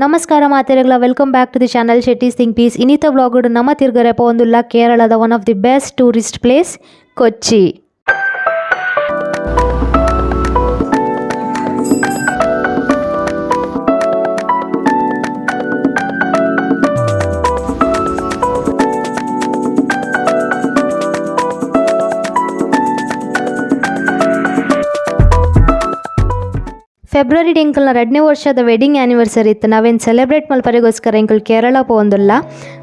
ನಮಸ್ಕಾರ ಮಾತೆರೆಗ್ಲ, welcome back to the channel Shetty's think piece. ಇನಿತ ವ್ಲಾಗುಡು ನಮ ತಿರ್ಗರೆ ಪೋವೊಂದುಲ್ಲ ಕೇರಳದ one of the best tourist place Kochi. February ಎಂಕಲ್ನ ರಡ್ನೇ ವರ್ಷದ wedding anniversary ಇತ್ತು. ನಾವೇನು ಸೆಲೆಬ್ರೇಟ್ ಮಲ್ಪರೆಗೋಸ್ಕರ ಎಂಕಲ್ ಕೇರಳ ಪೋವೊಂದುಲ್ಲ.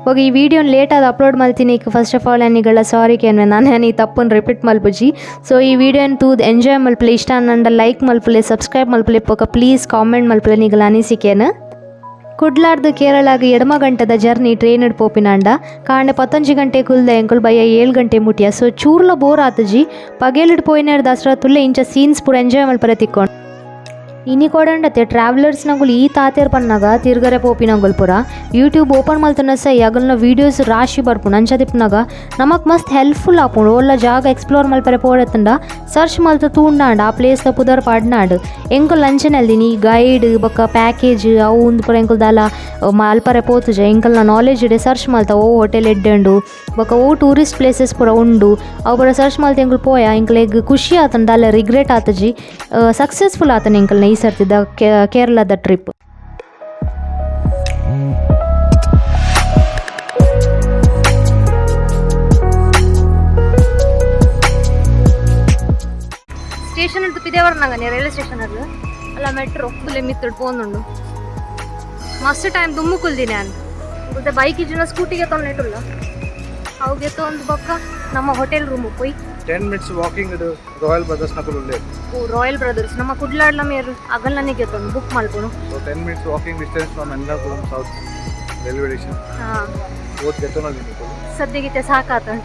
ಬೊಕ ಈ ವಿಡಿಯೋನ್ ಲೇಟ್ ಆದ್ ಅಪ್ಲೋಡ್ ಮಲ್ತಿನಿ. ಫಸ್ಟ್ ಆಫ್ ಆಲ್ ಯಾನಿಗಳ ಸಾರಿ ಕೇನ್ವೆ. ನಾನು ಈ ತಪ್ಪನ್ನು ರಿಪೀಟ್ ಮಲ್ಪುಜಿ. ಸೊ ಈ ವಿಡಿಯೋನ್ ತೂದ್ ಎಂಜಾಯ್ ಮಲ್ಪಲೆ. ಇಷ್ಟ ಆಂಡ ಲೈಕ್ ಮಲ್ಪಲೆ, ಸಬ್ಸ್ಕ್ರೈಬ್ ಮಲ್ಪಲೆ, ಬೊಕ ಪ್ಲೀಸ್ ಕಾಮೆಂಟ್ ಮಲ್ಪಲೆ ನಿಗಲ ಅನಿಸಿಕೆನ್. ಕುಡ್ಲಾರ್ದು ಕೇರಳಗ್ ಎಡ್ಮ ಗಂಟೆದ ಜರ್ನಿ ಟ್ರೈನ್ ಪೋಪಿನಾಂಡ ಕಾಂಡೆ 11 ಗಂಟೆ ಕುಲ್ದ ಎಂಕುಲು ಬಯ್ಯ 7 ಗಂಟೆ ಮುಟ್ಟಿಯ. ಸೊ ಚೂರ್ಲ ಬೋರ್ ಆತುಜಿ. ಪಗೆಲುಡ್ ಪೋಯಿನ ದಸರಾ ತುಲ್ಲೆ ಇಂಚ ಸೀನ್ಸ್ ಪೂರ ಎಂಜಾಯ್ ಮಲ್ಪರೆ ತಿಕ್ಕೊಂಡು. ಇನಿ ಕೊಡಂಡತೆ ಟ್ರಾವೆಲರ್ಸ್ ನಗುಲು ಈ ತಾತೇರ್ ಪನ್ನಗ ತಿರ್ಗರೆ ಪೋಪಿನಗುಲ್ ಪೂರ ಯೂಟ್ಯೂಬ್ ಓಪನ್ ಮಲ್ತನ ಸೈ ಅಗಲ್ನ ವೀಡಿಯೋಸ್ ರಾಶಿ ಬರ್ಪುಂಡು. ಅಂಚ ತಿಪ್ಪುನಗ ನಮಕ್ ಮಸ್ತ್ ಹೆಲ್ಪ್ಫುಲ್ ಆಪುಂಡು. ಒಲ್ಲ ಜಾಗ ಎಕ್ಸ್ಪ್ಲೋರ್ ಮಲ್ಪರೆ ಪೋಡತ್ತಂಡ ಸರ್ಚ್ ಮಲ್ತ ತೂಂಡಾಂಡ ಆ ಪ್ಲೇಸ್ ದ ಪುದರ್ ಪಾಡ್ನಾಂಡ್. ಎಂಕುಲ್ ಅಂಚನೆ ಈ ಗೈಡ್ ಬೊಕ್ಕ ಪ್ಯಾಕೇಜ್ ಅವು ಉಂದು ಪೂರ ಎಂಕುಲ್ ದಾಲ ಮಲ್ಪರೆ ಪೋತುಜ. ಎಂಕಲ್ನ ನಾಲೆಜ್ ಇಡೆ ಸರ್ಚ್ ಮಲ್ತ ಓ ಹೋಟೆಲ್ ಎಡ್ಡೆ ಉಂಡು ಬೊಕ್ಕ ಓ ಟೂರಿಸ್ಟ್ ಪ್ಲೇಸಸ್ ಪೂರ ಉಂಡು ಅವು ಪೂರ ಸರ್ಚ್ ಮಲ್ತ ಎಂಕುಲ್ ಪೋಯ. ಎಂಕಲೆಗ್ ಖುಷಿ ಆತಂಡ, ದಾಲ ರಿಗ್ರೆಟ್ ಆತುಜಿ. ಸಕ್ಸಸ್ಫುಲ್ ಆತನ ಎಂಕಲ್ನ ಈ ಸರ್ತಿದ ಕೇರಳದ ಟ್ರಿಪ್. ಸ್ಟೇಷನ್ ಪಿದೇವರ್ನಾಗನೆ ರೈಲ್ವೆ ಸ್ಟೇಷನ್ ಅದು ಅಲ್ಲ ಮೆಟ್ರೋ ಫುಲ್ ಮಿತ್ತುಡು ಪೋನುಂಡು. ಮಸ್ತ್ ಟೈಮ್ ದುಮ್ಮು ಕುಲ್ದಿ ನಾನು. ಮತ್ತೆ ಬೈಕ್ ಇಜ್ಜಿನ ಸ್ಕೂಟಿಗೆ ತೊಂದಿಟ್ಟುಲ್ಲ ಅವುಗೆ ತೊಂದು ಬೊಕ್ಕ ನಮ್ಮ ಹೋಟೆಲ್ ರೂಮ್ ಪೋಯ್. 10 minutes walking royal brothers ನಕುಲು ಉಲ್ಲೆರ್. ಓ, ರಾಯಲ್ ಬ್ರದರ್ಸ್ ನಮ್ಮ ಕುಡ್ಲಾಡ್ಲ ಮೇರ್ ಅಗಲ್ನನಿಗೆ ತೊಂದು ಬುಕ್ ಮಲ್ಪುನು. So 10 minutes walking distance from Ernakulam South railway station. ಓದ್ ಗೆತ್ತೊನಲ್ಲಿ ನಿಕುಲು. ಸದ್ಯಗಿತ್ತೆ ಸಾಕಾತ.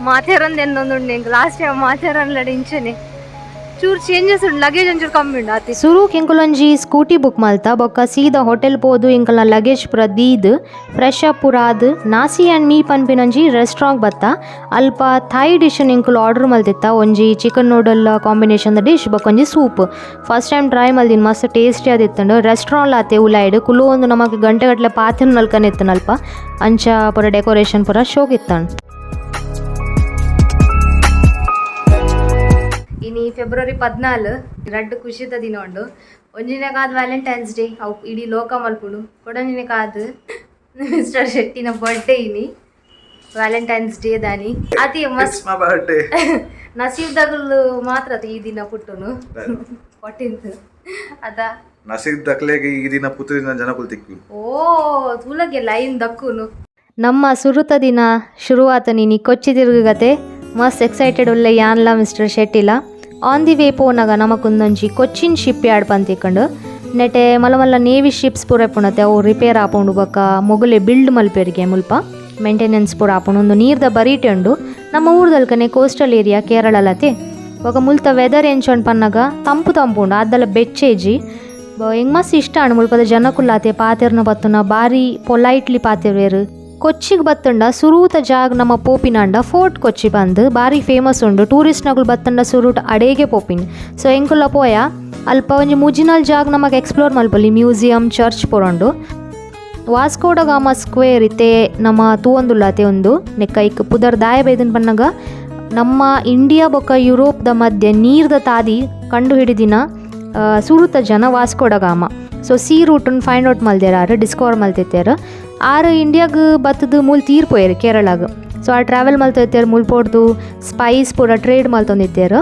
ಮಾಥೇರನ್ ಎಂದೊಂದು ಎಂಕ್ ಲಾಸ್ಟ್ ಟೈಮ್ ಮಾಥೇರನ್ ಲಡ ಇಂಚನೆ ಚೂರು ಚೇಂಜಸ್ ಉಂಡು, ಲಗೇಜ್ ಒಂಚೂರು ಕಮ್ಮಿ ಉಂಡು ಆತೆ. ಸುರುಕ್ ಎಂಕುಲೊಂಜಿ ಸ್ಕೂಟಿ ಬುಕ್ ಮಲ್ತ. ಬೊಕ್ಕ ಸೀದಾ ಹೋಟೆಲ್ ಪೋದು ಎಂಕಲ್ನ ಲಗೇಜ್ ಪೂರ ದೀದ್ ಫ್ರೆಶ್ ಅಪ್ ಪೂರ ಆದ್ ನಾಸಿ ಆ್ಯಂಡ್ ಮೀ ಪನ್ಪಿನೊಂಜಿ ರೆಸ್ಟೋರೆಂಟ್ ಬತ್ತ. ಅಲ್ಪ ಥಾಯ್ ಡಿಶ್ ಎಂಕುಲು ಆರ್ಡರ್ ಮಲ್ತಿತ್ತ. ಒಂಜಿ ಚಿಕನ್ ನೂಡಲ್ ಕಾಂಬಿನೇಷನ್ ದ ಡಿಶ್ ಬೊಕ್ಕ ಒಂಜಿ ಸೂಪ್. ಫಸ್ಟ್ ಟೈಮ್ ಟ್ರೈ ಮಲ್ದಿನ, ಮಸ್ತ್ ಟೇಸ್ಟಿ ಆದಿತ್ತುಂಡು. ರೆಸ್ಟೋರೆಂಟ್ ಆತೆ ಉಲಾಯ್ಡ್ ಕುಲು ಒಂದು ನಮಕ್ ಗಂಟೆ ಗಟ್ಟಲೆ ಪಾತೆರ್ ನಲ್ಕನೆ ಇತ್ತುಂಡು ಅಲ್ಪ. ಅಂಚ ಪೂರ ಡೆಕೋರೇಷನ್ ಪೂರ ಶೋಕ್ ಇತ್ತಂಡು. ಇನಿ ಫೆಬ್ರವರಿ 14 ರಡ್ಡ್ ಖುಷಿತ ದಿನ ಉಂಡು. ಒಂಜಿನ ಕಾದ್ ವ್ಯಾಲೆಂಟೈನ್ಸ್ ಡೇ, ಅವು ಇಡೀ ಲೋಕ ಮಲ್ಪುಂಡು. ಕೊಡೊಂಜಿನ ಕಾದ್ ಮಿಸ್ಟರ್ ಶೆಟ್ಟಿನ ಬರ್ಡೇ. ಇನಿ ವ್ಯಾಲೆಂಟೈನ್ಸ್ ಡೇ ದಾನಿ ಅತಿ ಮಸ್ತ್. My birthday. ನಸೀಬ್ದಾಗಲು ಮಾತ್ರ ಅತಿ ಈ ದಿನ ಪುಟ್ಟುನು, 14th ಅದ. ನಸೀಬ್ ದಕ್ಲೆಗ್ ಈ ದಿನ ಪುತ್ತೂರಿನ ಜನಕುಲು ತಿಕ್ಕು. ಓ, ತುಲಗೆ ಲೈನ್ ದಕ್ಕುನು. ನಮ್ಮ ಸುರುತ ದಿನ ಶುರುವಾತ ನೀನಿ ಕೊಚ್ಚಿ ತಿರುಗತೆ. ಮಸ್ತ್ ಎಕ್ಸೈಟೆಡ್ ಉಲ್ಲೆ ಯಾನ್ಲ ಮಿಸ್ಟರ್ ಶೆಟ್ಟಿಲ. ಆನ್ the way ಪೋನಾಗ ನಮಕೊಂದೊಂಜಿ ಕೊಚ್ಚಿನ್ ಶಿಪ್ ಯಾರ್ಡ್ ಪಂತಿಕ್ಕಂಡು. ನೆಟೆ ಮಲ್ಲ ಮಲ್ಲ ನೇವಿ ಶಿಪ್ಸ್ ಪೂರ ಇಪ್ಪುಂಡತೆ. ಅವು ರಿಪೇರ್ ಆಪುಂಡು ಬೊಕ್ಕ ಮೊಗಲೆ ಬಿಲ್ಡ್ ಮಲ್ಪೆರಿಗೆ ಮುಲ್ಪ ಮೇಂಟೆನೆನ್ಸ್ ಪೂರ ಆಪುಂಡು. ಒಂದು ನೀರ್ದ ಬರೀಟೆ ಉಂಡು. ನಮ್ಮ ಊರ್ದಲ್ಕನೆ ಕೋಸ್ಟಲ್ ಏರಿಯಾ ಕೇರಳಲತೆ. ಬೊಕ ಮುಲ್ತ ವೆದರ್ ಎಂಚ ಪನ್ನಗ ತಂಪು ತಂಪು ಉಂಡು, ಅದೆಲ್ಲ ಬೆಚ್ಚೇಜಿ. ಎಂಕ್ ಮಸ್ತ್ ಇಷ್ಟ ಆಂಡ್. ಮುಲ್ಪದ ಜನಕುಲಾತೆ ಪಾತೆರ್ನ ಬತ್ತುನ ಬಾರಿ ಪೊಲೈಟ್ಲಿ ಪಾತೆರ್ವೆರ್. ಕೊಚ್ಚಿಗ್ ಬತ್ತುಂಡ ಸುರೂತ ಜಾಗ್ ನಮ್ಮ ಪೋಪಿನಾಂಡ ಫೋರ್ಟ್ ಕೊಚ್ಚಿ ಪಂದ್ ಬಾರಿ ಫೇಮಸ್ ಉಂಡು. ಟೂರಿಸ್ಟ್ ನಕುಲು ಬತ್ತುಂಡ ಸುರೂಟ್ ಅಡೇಗೆ ಪೋಪಿನ್. ಸೊ ಎಂಕುಲ ಪೋಯ. ಅಲ್ಪ ಒಂಜಿ ಮೂಜಿನಾಲ್ ಜಾಗ್ ನಮಕ್ ಎಕ್ಸ್ಪ್ಲೋರ್ ಮಲ್ಪೊಲಿ, ಮ್ಯೂಸಿಯಂ, ಚರ್ಚ್ ಪೂರ ಉಂಡು. ವಾಸ್ಕೋಡಗಾಮ ಸ್ಕ್ವೇರ್ ಇತ್ತೆ ನಮ್ಮ ತೂವೊಂದುಲ್ಲತೆ ಉಂದು. ನೆಕ್ಕ ಐಕ್ ಪುದರ್ ದಾಯ ಬೈದನ್ ಪನ್ನಗ ನಮ್ಮ ಇಂಡಿಯಾ ಬೊಕ್ಕ ಯುರೋಪ್ದ ಮಧ್ಯೆ ನೀರ್ದ ತಾದಿ ಕಂಡು ಹಿಡಿದಿನ ಸುರುತ ಜನ Vasco da Gama. So sea ರೂಟನ್ನು find out ಮಲ್ದೆರ್ ಆರ್, ಡಿಸ್ಕವರ್ ಮಲ್ತಿತ್ತೇರ್ ಆರ್. ಇಂಡಿಯಾಗ್ ಬತ್ತದು ಮೂಲು ತೀರ್ ಪೋಯೆರ್ ಕೇರಳಗ್. ಸೊ ಆ ಟ್ರಾವೆಲ್ ಮಲ್ತಿತ್ತೇರ್, ಮುಲ್ಪೊಡ್ದು ಸ್ಪೈಸ್ ಪೂರ ಟ್ರೇಡ್ ಮಲ್ತೊಂದಿತ್ತೇರ್.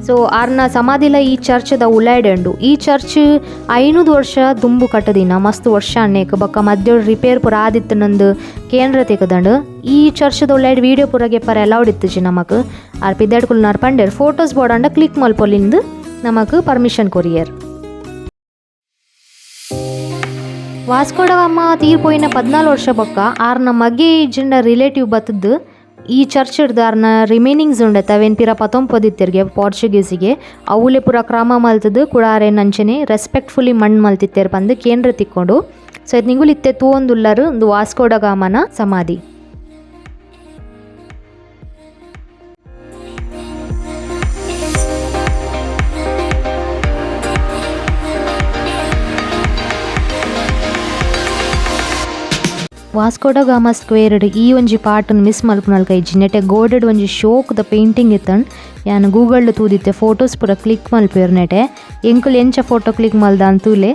ಸೊ ಆರ್ನ ಸಮಾಧಿಲ ಈ ಚರ್ಚ್ದ ಉಲಾಯ್ಡ್ ಉಂಡು. ಈ ಚರ್ಚ್ 500 ವರ್ಷ ದುಂಬು ಕಟ್ಟದಿನ, ಮಸ್ತ್ ವರ್ಷ ಅನ್ನೇಕ್. ಬೊಕ್ಕ ಮಧ್ಯ ರಿಪೇರ್ ಪೂರ ಆದಿತ್ತು ನಂದು ಕೇಂದ್ರ ತಿಕ್ಕದಂಡು. ಈ ಚರ್ಚ್ದ ಉಲಾಯ್ಡ್ ವೀಡಿಯೋ ಪೂರ ಗೆಪ್ಪರ ಅಲೌಡ್ ಇತ್ತುಜಿ ನಮಕ್. ಆರ್ ಪಿದ್ದಾಡ್ಕುಲ್ನಾರ್ ಪಂಡೇರ್, ಫೋಟೋಸ್ ಬೋಡಾಂಡ ಕ್ಲಿಕ್ ಮಲ್ಪೊಲಿಂದು ನಮಕ್ permission courier. Vasco da Gama ತೀರ್ಪೋಯಿನ 14 ವರ್ಷ ಬೊಕ್ಕ ಆರ್ನ ಮಗೆ ಇಜ್ಜಿಂಡ ರಿಲೇಟಿವ್ ಬತ್ತದ್ದು ಈ ಚರ್ಚ್ ಇಡ್ದು ಆರ್ನ ರಿಮೈನಿಂಗ್ಸ್ ಉಂಡತೆ ಅವೇನು ಪಿರ ಪತೊಂಪೊದಿತ್ತೆರ್ಗೆ ಪೋರ್ಚುಗೀಸಿಗೆ, ಅವುಲೆ ಪೂರ ಕ್ರಮ ಮಲ್ತದ್ದು ಕೂಡ ಆರೇನ್ ಅಂಚನೆ ರೆಸ್ಪೆಕ್ಟ್ಫುಲಿ ಮಣ್ಣು ಮಲ್ತಿತ್ತೇರ್ ಪಂದ್ ಕೇಂದ್ರ ತಿಕ್ಕೊಂಡು. ಸೊ ಇದು ನಿಗುಲು ಇತ್ತೆ ತೂವೊಂದುಲ್ಲರು ಒಂದು ವಾಸ್ಕೋಡಗಾಮನ ಸಮಾಧಿ. Vasco da Gama square ಈ ಒಂಜಿ ಪಾರ್ಟ್ನ್ ಮಿಸ್ ಮಲ್ಪುನಲ್ಕ ಇಜ್ಜಿ. ನೆಟೆ ಗೋಡೆಡ್ ಒಂಜಿ ಶೋಕ್ದ ಪೇಂಟಿಂಗ್ ಇತ್ತಂಡ್. ಯಾನ್ ಗೂಗಲ್ ತೂದಿತ್ತೆ, ಫೋಟೋಸ್ ಪೂರ ಕ್ಲಿಕ್ ಮಲ್ಪೇರ್ ನೆಟೆ. ಎಂಕುಲು ಎಂಚ ಫೋಟೋ ಕ್ಲಿಕ್ ಮಲ್ದ ಅಂತೂಲೆ.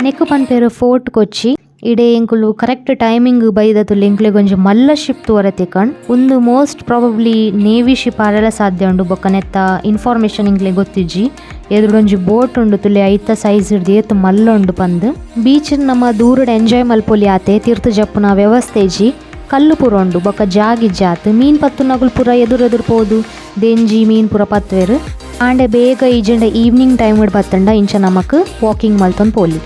ನೆಕ್ಕು ಪನ್ಪೇರು ಫೋರ್ಟ್ ಕೊಚ್ಚಿ. ಇಡೆ ಎಂಕುಲು ಕರೆಕ್ಟ್ ಟೈಮಿಂಗ್ ಬೈದ ತುಲೆ ಎಂಕುಲೆಗ್ ಒಂಜಿ ಮಲ್ಲ ಶಿಪ್ ತೂವರೆ ತಿಕ್ಕಂಡ್. ಉಂದು most probably navy ship ಆರೆಲ ಸಾಧ್ಯ ಉಂಡು. ಬೊಕ್ಕ ನೆತ್ತ ಇನ್ಫಾರ್ಮೇಶನ್ ಎಂಕ್ಲೆಗ್ ಗೊತ್ತಿಜ್ಜಿ. ಎದುರು ಒಂಜಿ ಬೋಟ್ ಉಂಡು ತುಲೆ, ಐತ ಸೈಜ್ ಹಿಡ್ದು ಏತ್ ಮಲ್ಲ ಉಂಡು ಪಂದ್. ಬೀಚ್ ನಮ್ಮ ದೂರಡ್ ಎಂಜಾಯ್ ಮಲ್ಪೊಲಿ ಆತೆ, ತಿರ್ತು ಜಪ್ಪುನ ವ್ಯವಸ್ಥೆ ಇಜ್ಜಿ. ಕಲ್ಲು ಪೂರ ಉಂಡು, ಬೊಕ್ಕ ಜಾಗಿಜ್ಜಾತ್. ಮೀನ್ ಪತ್ತುನಗುಲು ಪೂರ ಎದುರು ಎದುರು ಪೋದು ದೆಂಜಿ ಮೀನ್ ಪೂರ ಪತ್ತುವೆರ್. ಆಂಡೆ ಬೇಗ ಇಜ್ಜಂಡ ಈವ್ನಿಂಗ್ ಟೈಮ್ ಬತ್ತಂಡ ಇಂಚ ನಮಕ್ ವಾಕಿಂಗ್ ಮಲ್ತೊಂದು ಪೋಲಿ.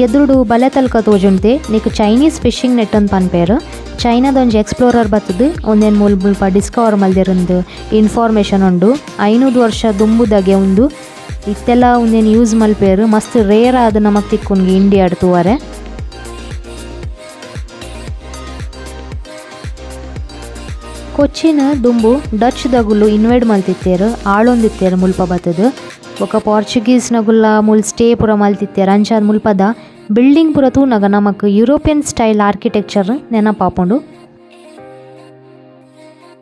ಎದುರುಡು ಬಲೆ ತಲ್ಕ ತೋಜುಂಡೆ, ನಿಕ್ Chinese fishing net ಅಂದ್ ಪನ್ಪೇರ್. ಚೈನಾದ ಒಂಜಿ ಎಕ್ಸ್ಪ್ಲೋರರ್ ಬತ್ತದು ಒಂದೇನ್ ಮೂಲ್ ಮುಲ್ಪ ಡಿಸ್ಕವರ್ ಮಲ್ದೆರುಂದು ಇನ್ಫಾರ್ಮೇಶನ್ ಉಂಡು. 500 ವರ್ಷ ದುಂಬುದಾಗೆ ಉಂದು. ಇತ್ತೆಲ್ಲ ಉಂದೆನ್ ಯೂಸ್ ಮಲ್ಪೇರು. ಮಸ್ತ್ ರೇರ್ ಆದ್ ನಮಕ್ ತಿಕ್ಕುನ್ಗೆ ಇಂಡಿಯಾಡ್ ತೂವರೆ. ಕೊಚ್ಚಿನ ದುಂಬು ಡಚ್ ದಗುಲು ಇನ್ವೈಟ್ ಮಲ್ತಿತ್ತೇರು, ಆಳೊಂದಿತ್ತೇರು ಮುಲ್ಪ ಬತ್ತದು. ಬೊಕ ಪೋರ್ಚುಗೀಸ್ ನಗುಲ್ಲ ಮೂಲು ಸ್ಟೇ ಪೂರ ಮಲ್ತಿತ್ತೇರು. ಅಂಚಾದ್ ಮುಲ್ಪದ ಬಿಲ್ಡಿಂಗ್ ಪೂರ ತೂನಗ ನಮಕ್ European style architecture ನೆನಪಾಪುಂಡು.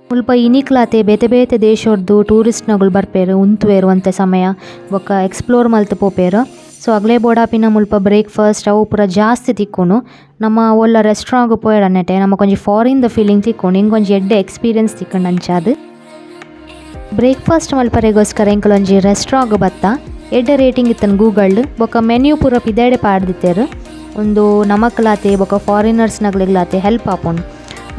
ಮುಲ್ಪ ಇನಿಕ್ಲಾತೆ ಬೇತೆ ಬೇತೆ ದೇಶೊರ್ದು ಟೂರಿಸ್ಟ್ ನಗುಲು ಬರ್ಪೇರು, ಉಂತುವೆರು ಒಂತೆ ಸಮಯ, ಬೊಕ ಎಕ್ಸ್ಪ್ಲೋರ್ ಮಲ್ತ್ ಪೋಪೇರು. ಸೊ ಅಗ್ಲೇ ಬೋಡಾಪಿನ ಮುಲ್ಪ ಬ್ರೇಕ್ಫಾಸ್ಟ್ ಅವು ಪೂರ ಜಾಸ್ತಿ ತಿಕ್ಕುಂಡು. ನಮ್ಮ ಒಲ್ಲ ರೆಸ್ಟೋರೆಂಟ್ ಪೋಯೆರ್ ನೆಟೆ ನಮಕ್ ಒಂಜಿ ಫಾರಿನ್ ದ ಫೀಲಿಂಗ್ ತಿಕ್ಕುಂಡು. ಇಂಕ್ ಒಂಜಿ ಎಡ್ಡೆ ಎಕ್ಸ್ಪೀರಿಯನ್ಸ್ ತಿಕ್ಕುಂಡು. ಅಂಚಾದ್ ಬ್ರೇಕ್ಫಾಸ್ಟ್ ಮಲ್ಪರೆಗೋಸ್ಕರ ಎಂಕುಲೊಂಜಿ ರೆಸ್ಟೋರೆಂಟ್ ಬತ್ತ. ಎಡ್ಡೆ ರೇಟಿಂಗ್ ಇತ್ತನ್ ಗೂಗಲ್. ಬೊಕ ಮೆನ್ಯೂ ಪೂರ ಪಿದಾಯ್ಡೆ ಪಾಡ್ದಿತ್ತೆರ್. ಉಂದು ನಮಕ್ಲಾತೆ ಬೊಕ ಫಾರಿನರ್ಸ್ ನಗುಲೆಗ್ಲಾತೆ ಹೆಲ್ಪ್ ಆಪುಂಡು.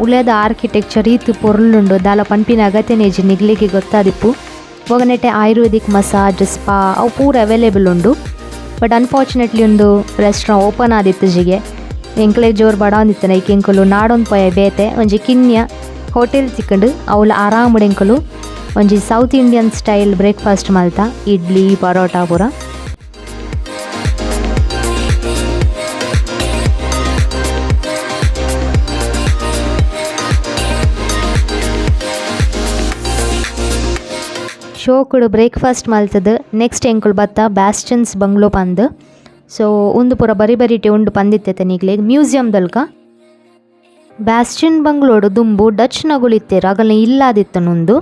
ಉಲೇದ ಆರ್ಕಿಟೆಕ್ಚರ್ ಈತ್ ಪೊರ್ಲುಂಡು, ದಾಲ ಪನ್ಪಿನ ಅಗತ್ಯನೇ ಇಜ್ಜಿ, ನಿಗ್ಲಿಗೆ ಗೊತ್ತಾದಿಪ್ಪು. ಬೊಕ ನೆಟೆ ಆಯುರ್ವೇದಿಕ್ ಮಸಾಜ್, ಸ್ಪಾ ಅವು ಪೂರ ಅವೈಲೇಬಲ್ ಉಂಡು. ಬಟ್ ಅನ್ಫಾರ್ಚುನೇಟ್ಲಿ ಉಂದು ರೆಸ್ಟೋರೆಂಟ್ ಓಪನ್ ಆದಿತ್ತುಜಿಗೆ. ಎಂಕ್ಲೆಗ್ ಜೋರು ಬಡವೊಂದಿತ್ತುಂಡ ಐಕ್ ಎಂಕುಲು ನಾಡೊಂದು ಪೋಯ. ಬೇತೆ ಒಂಜಿ ಕಿನ್ಯ ಹೋಟೆಲ್ ತಿಕ್ಕುಂಡು, ಅವ್ಲು ಆರಾಮಡ್ ಎಂಕುಲು ಒಂಜಿ south Indian style breakfast ಮಲ್ತ, idli paratha ಪೂರ. ಶೋಕುಡು ಬ್ರೇಕ್ಫಾಸ್ಟ್ ಮಲ್ತುದು ನೆಕ್ಸ್ಟ್ ಎಂಕುಲು ಬತ್ತ ಬ್ಯಾಸ್ಟನ್ಸ್ ಬಂಗ್ಲೋ ಪಂದ್. ಸೊ ಉಂದು ಪೂರ ಬರಿ ಬರಿಟೆ ಉಂಡು ಪಂದಿತ್ತೆತೆ ನಿಕ್ಲೆಗ್, ಮ್ಯೂಸಿಯಂ ದಲ್ಕ. ಬ್ಯಾಸ್ಟಿನ್ ಬಂಗ್ಲೋಡು ದುಂಬು ಡಚ್ ನಗುಲು ಇತ್ತೆರ್, ಅಗಲ್ನ ಇಲ್ಲಾದಿತ್ತುಂಡು ಉಂದು.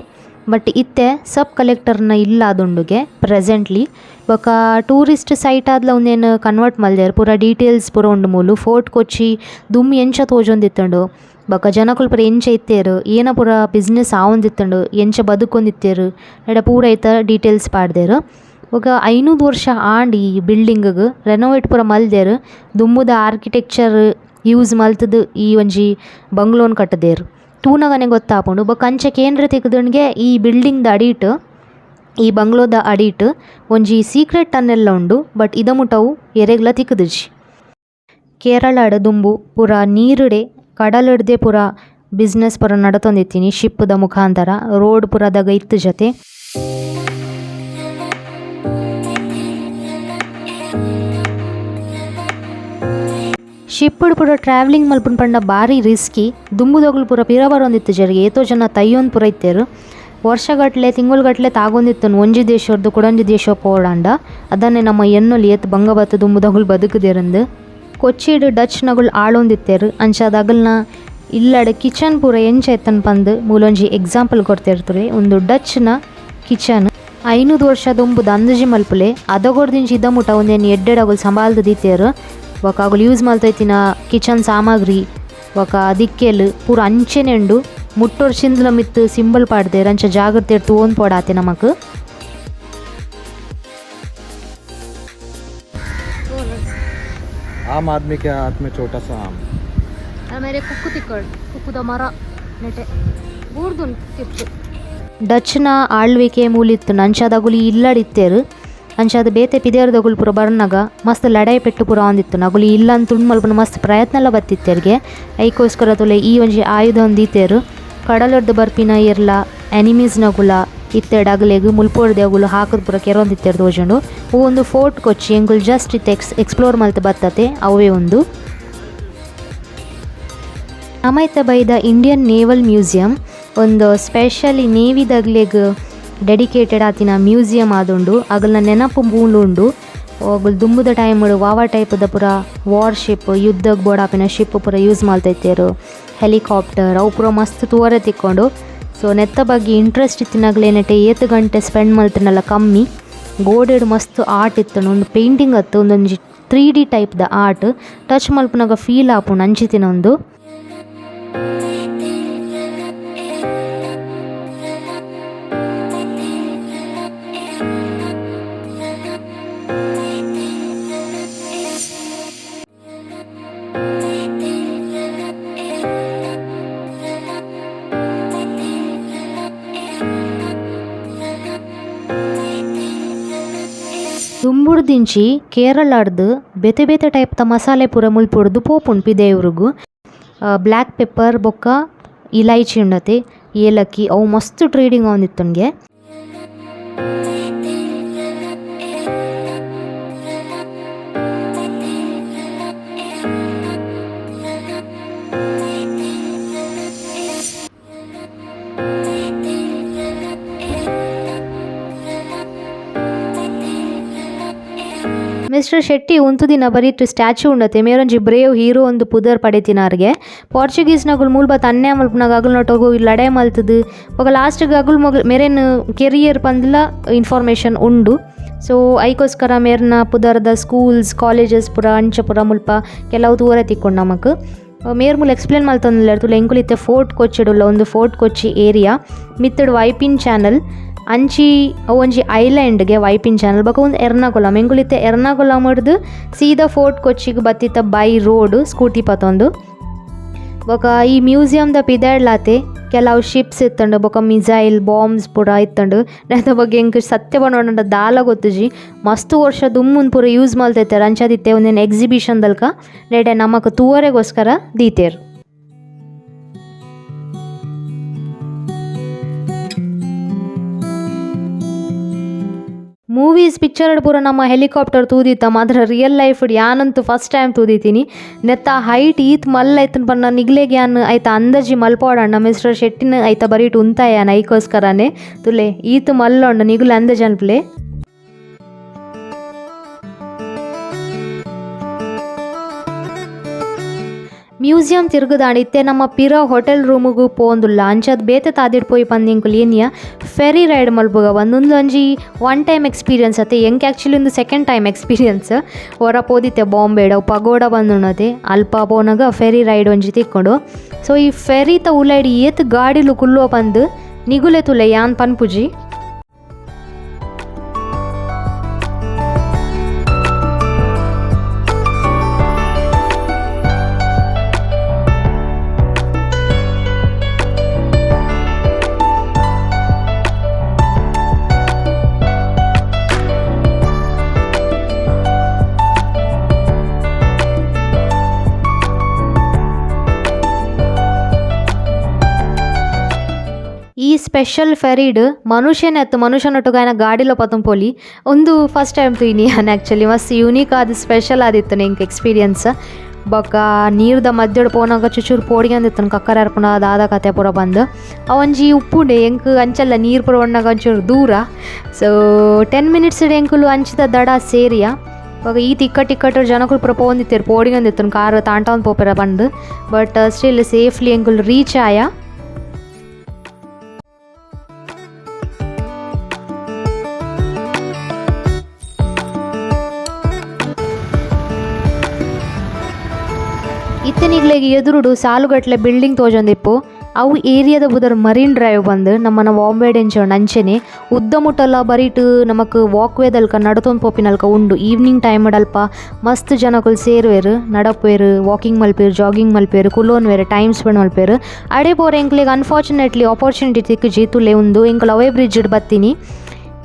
ಬಟ್ ಇತ್ತೆ ಸಬ್ ಕಲೆಕ್ಟರ್ನ ಇಲ್ಲಾದುಂಡುಗೆ ಪ್ರೆಸೆಂಟ್ಲಿ. ಬೊಕ ಟೂರಿಸ್ಟ್ ಸೈಟ್ ಆದ್ಲ ಉಂದೆನ್ ಕನ್ವರ್ಟ್ ಮಲ್ದೆರ್. ಪೂರ ಡೀಟೇಲ್ಸ್ ಪೂರ ಉಂಡು ಮೂಲು. ಫೋರ್ಟ್ ಕೊಚ್ಚಿ ದುಂಬು ಎಂಚ ತೋಜೊಂದಿತ್ತುಂಡು, ಬೊಕ ಜನಕುಲು ಪೂರ ಎಂಚ ಇತ್ತೆರ್, ಏನ ಪೂರ ಬಿಸಿನೆಸ್ ಆವೊಂದಿತ್ತುಂಡು, ಎಂಚ ಬದುಕೊಂದಿತ್ತೆರ್ ನೆಟ ಪೂರ ಐತ ಡೀಟೇಲ್ಸ್ ಪಾಡ್ದೆರ್. ಬೊಕ 500 ವರ್ಷ ಆಂಡ್ ಈ ಬಿಲ್ಡಿಂಗ್ ಗ್. ರೆನೋವೇಟ್ ಪೂರ ಮಲ್ದೆರ್. ದುಂಬುದ ಆರ್ಕಿಟೆಕ್ಚರ್ ಯೂಸ್ ಮಲ್ತುದು ಈ ಒಂಜಿ ಬಂಗ್ಲೋನ್ ಕಟ್ಟುದೆರ್. ತೂನಗನೆ ಗೊತ್ತಾಪುಂಡು. ಬೊಕ ಅಂಚ ಕೇಂದ್ರ ತಿಕ್ಕುದುಂಡ್ಗೆ ಈ ಬಿಲ್ಡಿಂಗ್ ದ ಅಡಿಟ್, ಈ ಬಂಗ್ಲೋದ ಅಡಿಟ್ ಒಂಜಿ ಸೀಕ್ರೆಟ್ ಟನ್ನೆಲ್ ಉಂಡು. ಬಟ್ ಇದ ಮುಟ ಅವು ಎರೆಗ್ಲ ತಿಕ್ಕುದುಜಿ. ಕೇರಳಡ್ ದುಂಬು ಪೂರ ನೀರುಡೆ, ಕಡಲುಡ್ದೆ ಪೂರ ಬಿಸಿನೆಸ್ ಪೂರ ನಡತೊಂದಿತ್ತಿನಿ ಶಿಪ್ ದ ಮುಖಾಂತರ. ರೋಡ್ ಪೂರ ಅದಗ ಇತ್ತುಜತೆ. ಶಿಪ್ ಪೂರ ಟ್ರಾವೆಲಿಂಗ್ ಮಲ್ಪುನ ಪಂಡ ಬಾರಿ ರಿಸ್ಕಿ. ದುಂಬುದಗುಲು ಪೂರ ಪಿರ ಬರೊಂದಿತ್ತುಜೆರ್, ಏತೋ ಜನ ತಯ್ಯೊಂದು ಪೂರ ಇತ್ತೆರ್. ವರ್ಷಗಟ್ಲೆ ತಿಂಗೊಲುಗಟ್ಲೆ ತಾಗೊಂದಿತ್ತುಂಡು ಒಂಜಿ ದೇಶೊರ್ದು ಕುಡೊಂಜಿ ದೇಶ ಪೋಡಾಂಡ. ಅದನ್ನೇ ನಮ್ಮ ಎನ್ನೊಲಿ ಏತ್ ಬಂಗ ಬತ್ತ್ ದುಂಬುದಗುಲು ಬದುಕುದೆರಂದು. ಕೊಚ್ಚಿಡ್ ಡಚ್ ನಗುಲು ಆಳೊಂದಿತ್ತೆರ್. ಅಂಚಾದ್ ಅಗಲ್ನ ಇಲ್ಲಡ್ ಕಿಚನ್ ಪೂರ ಎಂಚ ಇತ್ತುಂಡು ಪಂದ್ ಮೂಲೊಂಜಿ ಎಕ್ಸಾಂಪಲ್ ಕೊರ್ತೆರ್. ಉಂದು ಡಚ್ ನ ಕಿಚನ್. 500 ವರ್ಷ ದುಂಬುದ ಅಂದಾಜಿ ಮಲ್ಪುಲೆ. ಅದಗೊಡ್ದಿಂಚಿ ಇದ ಮುಟ ಉಂದೆನ್ ಎಡ್ಡೆಡ್ ಅಗುಲು ಸಂಬಾಲ್ದ್ ದೀತೆರ್. ಬೊಕ ಅಗುಲು ಯೂಸ್ ಮಲ್ತೊಂದಿತ್ತಿನ ಕಿಚನ್ ಸಾಮಗ್ರಿ ಬೊಕ ದಿಕ್ಕೆಲ್ ಪೂರ ಅಂಚೆನೆ ಉಂಡು. ಮುಟ್ಟೊರ್ಚಿಂದಲ ಮಿತ್ತ್ ಸಿಂಬಲ್ ಪಾಡ್ದೆರ್, ಅಂಚ ಜಾಗ್ರತೆ ತೂವೊಂದು ಪೋಡಾತೆ ನಮಕ್. आम आदमी के हाथ में छोटा सा आम. ಮೇರೆ ಕುಕ್ಕು ತಿಕ್ಕಡ್, ಕುಕ್ಕುದ ಮರ ನೆಟೆ ಬೂರ್ದುನ್ ತಿರ್ತು. ಡಚ್ನ ಆಳ್ವಿಕೆ ಮೂಲಿತ್ತು, ಅಂಚಾದ್ ಅಗುಲು ಇಲ್ಲಡ್ ಇತ್ತೆರ್. ಅಂಚಾದ್ ಬೇತೆ ಪಿದೇರ್ದಗುಲು ಪೂರ ಬರ್ನಗ ಮಸ್ತ್ ಲಡಾಯಿ ಪೆಟ್ಟು ಪೂರ ಆವೊಂದಿತ್ತು. ಅಗುಲು ಇಲ್ಲನ್ ತುಂಡು ಮಲ್ಪುನ ಮಸ್ತ್ ಪ್ರಯತ್ನಲ ಬತ್ತಿತ್ತೆರ್ಗೆ. ಐಕೋಸ್ಕರ ತುಲೆ ಈ ಒಂಜಿ ಆಯುಧ ದೀತೆರ್. ಕಡಲೊರ್ದು ಬರ್ಪಿನ ಎರ್ಲ ಎನಿಮೀಸ್ ನಗುಲ ಇತ್ತೆಡ್ ಅಗಲೆಗ್ ಮುಲ್ಪೊರ್ದೆ ಅಗುಲು ಹಾಕುದು ಪೂರ ಕೆರೊಂದಿತ್ತೆರ್ ತೋಜುಂಡು. ಅವು ಒಂದು ಫೋರ್ಟ್ ಕೊಚ್ಚಿ, ಎಂಕುಲು ಜಸ್ಟ್ ಇತ್ತೆ ಎಕ್ಸ್ಪ್ಲೋರ್ ಮಲ್ತ್ ಬತ್ತತೆ ಅವೇ ಉಂದು. ನಮ ಇತ್ತೆ ಬೈದ Indian naval museum. ಒಂದು ಸ್ಪೆಷಲಿ ನೇವಿದಗ್ಲೆಗ್ ಡೆಡಿಕೇಟೆಡ್ ಆತಿನ ಮ್ಯೂಸಿಯಂ ಆದುಂಡು. ಅಗಲ್ನ ನೆನಪು ಮೂಲು ಉಂಡು. ಅಗುಲ್ ದುಂಬುದ ಟೈಮ್ ವಾವ ಟೈಪ್ ದ ಪೂರ ವಾರ್ ಶಿಪ್, ಯುದ್ಧಗ್ ಬೋಡಾಪಿನ ಶಿಪ್ ಪೂರ ಯೂಸ್ ಮಲ್ತಿತ್ತೆರ್. ಹೆಲಿಕಾಪ್ಟರ್ ಅವು ಪೂರ ಮಸ್ತ್ ತೂವರೆ ತಿಕ್ಕೊಂಡು. ಸೊ ನೆತ್ತ ಬಗ್ಗೆ ಇಂಟ್ರೆಸ್ಟ್ ಇತ್ತಿನಗಲೇ ನೆಟೆ ಏತ್ ಗಂಟೆ ಸ್ಪೆಂಡ್ ಮಲ್ತಿನಲ ಕಮ್ಮಿ. ಗೋಡೆಡ್ ಮಸ್ತ್ ಆರ್ಟ್ ಇತ್ತುಂಡು. ಉಂದು ಪೇಂಟಿಂಗ್ ಅತ್ತು, ಉಂದೊಂಜಿ 3D type ದ ಆರ್ಟ್. ಟಚ್ ಮಲ್ಪುನಗ ಫೀಲ್ ಆಪುಂಡು ಅಂಚಿತಿನ ಉಂದು. ದುಂಬುಡ್ದಿಂಚಿ ಕೇರಳಡ್ದು ಬೇತೆ ಬೇತೆ ಟೈಪ್ ದ ಮಸಾಲೆ ಪೂರ ಮುಲ್ಪುಡ್ದು ಪೋಪುಂಡು ಪಿದಯೂರುಗು. ಬ್ಲ್ಯಾಕ್ ಪೆಪ್ಪರ್ ಬೊಕ್ಕ ಇಲೈಚಿ ಉಂಡತೆ, ಏಲಕ್ಕಿ ಅವು ಮಸ್ತ್ ಟ್ರೇಡಿಂಗ್ ಆವೊಂದಿತ್ತುಂಗೆ. ಮಿಸ್ಟರ್ ಶೆಟ್ಟಿ ಉಂತುದಿನ ಬರಿಟ್ ಸ್ಟ್ಯಾಚ್ಯೂ ಉಂಡತೆ ಮೇರೊಂಜಿ ಬ್ರೇವ್ ಹೀರೋ ಒಂದು ಪುದರ್ ಪಡೆತಿನಾರ್ಗೆ. ಪೋರ್ಚುಗೀಸ್ ನಗುಲು ಮೂಲ್ ಬತ್ತ ಅನ್ಯಾಯ ಮಲ್ಪುನಗ ಅಗುಲ್ನೊಟ್ಟುಗು ಲಡಾಯಿ ಮಲ್ತುದು ಬೊಕ ಲಾಸ್ಟ್ ಗ್ ಅಗುಲ್ ಮೊಗಲ್ ಮೇರೆನ್ ಕೆರಿಯರ್ ಪಂದ್ಲ ಇನ್ಫಾರ್ಮೇಶನ್ ಉಂಡು. ಸೊ ಐಕೋಸ್ಕರ ಮೇರ್ನ ಪುದರ್ದ ಸ್ಕೂಲ್ಸ್ ಕಾಲೇಜಸ್ ಪೂರ ಅಂಚ ಪೂರ ಮುಲ್ಪ ಕೆಲವು ತೂವರೆ ತಿಕ್ಕೊಂಡು ನಮಕ್. ಮೇರ್ ಮೂಲು ಎಕ್ಸ್ಪ್ಲೇನ್ ಮಲ್ತೊಂದುಲ್ಲೆರ್ ತೂಲೆ ಎಂಕುಲು ಇತ್ತೆ ಫೋರ್ಟ್ ಕೊಚ್ಚಿಡ್ ಉಲ್ಲ. ಉಂದು fort Kochi area ಮಿತ್ತುಡ್ Vypin channel ಅಂಚಿ ಒಂಜಿ ಐಲ್ಯಾಂಡ್ಗೆ ವೈಪಿನ್ ಚಾನಲ್ ಬೊಕ ಉಂದು ಎರ್ನಾಕುಲಂ. ಎಂಕುಲು ಇತ್ತೆ ಎರ್ನಾಕುಲಂ ಡ್ದ್ ಸೀದಾ ಫೋರ್ಟ್ ಕೊಚ್ಚಿಗ್ ಬತ್ತಿತ್ತ by road scooty ಪತೊಂದು. ಬೊಕ ಈ ಮ್ಯೂಸಿಯಂ ದ ಪಿದಯ್ಡ್ಲಾತೆ ಕೆಲವು ಶಿಪ್ಸ್ ಇತ್ತುಂಡು ಬೊಕ ಮಿಸೈಲ್ ಬಾಂಬ್ಸ್ ಪೂರ ಇತ್ತುಂಡು. ನೆತ್ತ ಬಗ್ಗೆ ಎಂಕ್ ಸತ್ಯ ಪನೊಡಾಂಡ ದಾಲ ಗೊತ್ತುಜಿ. ಮಸ್ತ್ ವರ್ಷ ದುಂಬುನ್ ಪೂರ ಯೂಸ್ ಮಲ್ತಿತ್ತೆರ್ ಅಂಚಾದಿತ್ತೆ ಉಂದೆನ್ ಎಕ್ಸಿಬಿಷನ್ ದಲ್ಕ ನೆಟೆ ನಮಕ್ ತೂವರೆಗೋಸ್ಕರ ದೀತೆರ್. ಮೂವೀಸ್ ಪಿಕ್ಚರ್ ಪೂರ ನಮ್ಮ ಹೆಲಿಕಾಪ್ಟರ್ ತೂದಿತ್ತ ಮಾತ್ರ ರಿಯಲ್ ಲೈಫ್ ಯಾನಂತೂ ಫಸ್ಟ್ ಟೈಮ್ ತೂದಿತ್ತೀನಿ. ನೆತ್ತ ಹೈಟ್ ಈತ್ ಮಲ್ಲ ಇತ್ತನ್ ಪಂಡ ನಿಗ್ಲೆಗ್ ಯಾನ್ ಐತ ಅಂದಾಜಿ ಮಲ್ಪೋಡಣ್ಣ ಮಿಸ್ಟರ್ ಶೆಟ್ಟಿನ ಐತ ಬರೀಟ್ ಉಂತಾಯ ಐಕೋಸ್ಕರನೇ ತುಲೆ ಈತ್ ಮಲ್ಲ ಉಂಡು ನಿಗುಲು ಅಂದಾಜ್ ಅನ್ಪ್ಲೆ. ಮ್ಯೂಸಿಯಂ ತಿರುಗುದಾಂಡ ಇತ್ತೆ ನಮ್ಮ ಪಿರ ಹೋಟೆಲ್ ರೂಮುಗು ಪೋಂದುಲ್ಲ. ಅಂಚಾದ್ ಬೇತೆ ತಾದಿಡ್ ಪೋಯಿ ಪಂದ್ ಎಂಕುಲು ಏನಿಯ ಫೆರಿ ರೈಡ್ ಮಲ್ಪುಗ ಒಂದೊಂದೊಂಜಿ one time experience ಅತ್ತೆ. ಎಂಕ್ ಆ್ಯಕ್ಚುಲಿ ಒಂದು second time experience. ಒರ ಪೋದಿತ್ತೆ ಬಾಂಬೆಡ್ ಅವು ಪಗೋಡ ಬಂದುಣ್ಣತೆ ಅಲ್ಪ ಪೋನಗ ಫೆರಿ ರೈಡ್ ಒಂಜಿ ತಿಕ್ಕೊಂಡು. ಸೊ ಈ ಫೆರಿತ ಉಲೈಡ್ ಏತ್ ಗಾಡಿಲು ಕುಲ್ಲುವ ಪಂದ್ ನಿಗುಲೆ ತುಲೆ ಯಾನ್ ಪನ್ಪುಜಿ. ಈ ಸ್ಪೆಷಲ್ ಫೆರಿಡ್ ಮನುಷ್ಯನ ಮನುಷ್ಯನೊಟ್ಟುಗಾಯನ ಗಾಡಿಲ ಪತೊಂಪೊಲಿ ಉಂದು ಫಸ್ಟ್ ಟೈಮ್ ತೂಯಿನಿ ಯಾನ್ ಆ್ಯಕ್ಚುಲಿ. ಮಸ್ತ್ ಯೂನಿಕ್ ಆದ್ ಸ್ಪೆಷಲ್ ಆದಿತ್ತು ಎಂಕ್ ಎಕ್ಸ್ಪೀರಿಯನ್ಸ್. ಬೊಕ ನೀರ್ದ ಮಧ್ಯಡ್ ಪೋನಗ ಚುಚುರು ಪೋಡಿಗೆಂದಿತ್ತುಂಡು ಕಕ್ಕರ ಅರ್ಪುನ ದಾದ ಕತೆ ಪೂರ ಬಂದು ಅವಂಜಿ ಉಪ್ಪುಂಡೆ ಎಂಕ್ ಅಂಚಲ್ಲ ನೀರು ಪೂರ ಒಣ್ಣಗ ಒಂಚೂರು ದೂರ. ಸೊ 10 ಮಿನಿಟ್ಸ್ ಎಂಕುಲು ಅಂಚಿದ ದಡ ಸೇರಿಯ. ಬೊಕ ಈತ್ ಇಕ್ಕಟ್ ಇಕ್ಕಟ್ ಜನಕುಲು ಪೂರ ಪೋವೊಂದಿತ್ತೆರ್ ಪೋಡಿಗೆಂದಿತ್ತುಂಡು ಕಾರ್ ತಾಂಟೊಂದು ಪೋಪೆರ ಪಂದ್. But still safely ಎಂಕುಲು ರೀಚ್ ಆಯ. ಇತ್ತೆ ನಿಗ್ಲೆಗ್ ಎದುರುಡು ಸಾಲುಗಟ್ಲೆ ಬಿಲ್ಡಿಂಗ್ ತೋಜೊಂದಿಪ್ಪು. ಅವು ಏರಿಯಾದ ಬುದರ್ ಮರೀನ್ ಡ್ರೈವ್ ಬಂದು ನಮ್ಮನ ಬಾಂಬೆ ಡೆಂಚೋಂಡ್ ಅಂಚೆನೆ ಉದ್ದ ಮುಟ್ಟಲ ಬರೀಟ್ ನಮಕ್ ವಾಕ್ವೇದಲ್ಕ ನಡತೊಂದು ಪೋಪಿನಲ್ಕ ಉಂಡು. ಈವ್ನಿಂಗ್ ಟೈಮ್ ಅಲ್ಪ ಮಸ್ತ್ ಜನಕುಲು ಸೇರುವೆರ್, ನಡಪುವೆರ್, ವಾಕಿಂಗ್ ಮಲ್ಪೆರ್, ಜಾಗಿಂಗ್ ಮಲ್ಪೆರ್, ಕುಲೋನ್ವೆರ್, ಟೈಮ್ ಸ್ಪೆಂಡ್ ಮಲ್ಪೆರ್. ಅಡೆ ಪೋರೆ ಎಂಕ್ಲೆಗ್ ಅನ್ಫಾರ್ಚುನೇಟ್ಲಿ ಆಪರ್ಚುನಿಟಿ ತಿಕ್ಕುಜಿ ತುಲೆ ಉಂದು ಎಂಕುಲು ಅವೇ ಬ್ರಿಡ್ಜ್ ಬತ್ತೀನಿ.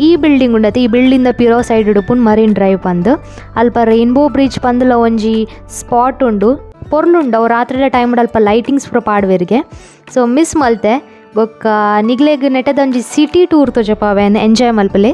ಈ ಬಿಲ್ಡಿಂಗ್ ಉಂಡತೆ ಈ ಬಿಲ್ಡಿಂಗ್ ದ ಪಿರೋ ಸೈಡ್ ಉಪ್ಪುನ್ ಮರೀನ್ ಡ್ರೈವ್ ಪಂದ್. ಅಲ್ಪ ರೈನ್ಬೋ ಬ್ರಿಡ್ಜ್ ಪಂದ್ಲ ಒಂಜಿ ಸ್ಪಾಟ್ ಉಂಡು, ಪೊರ್ಲುಂಡು. ಅವು ರಾತ್ರಿದ ಟೈಮ್ ಅಲ್ಪ ಲೈಟಿಂಗ್ಸ್ ಪೂರ ಪಾಡ್ವೆರ್ಗೆ. ಸೊ ಮಿಸ್ ಮಲ್ತೆ ಬೊಕ್ಕ ನಿಗ್ಲೆಗ್ ನೆಟದ ಒಂಜಿ ಸಿಟಿ ಟೂರ್ ತೋಜಪಾವೆನ್ ಎಂಜಾಯ್ ಮಲ್ಪಲೆ.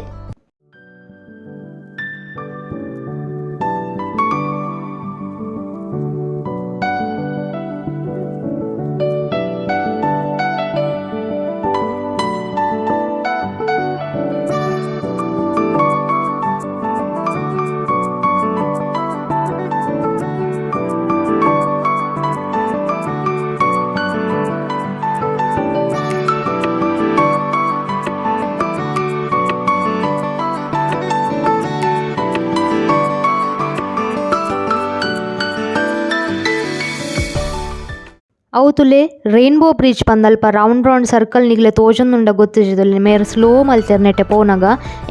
ಅವು ತುಲೆ ರೈನ್ಬೋ ಬ್ರಿಡ್ಜ್ ಪಂದಲ್ಪ ರೌಂಡ್ ರೌಂಡ್ ಸರ್ಕಲ್ ನಿಗ್ಲೆ ತೋಜೊಂದುಂಡ ಗೊತ್ತಿಜ್ಜಿ. ಮೇರ್ ಸ್ಲೋ ಮಲ್ತೆರ್ ನೆಟ್ಟೆ ಪೋನಗ.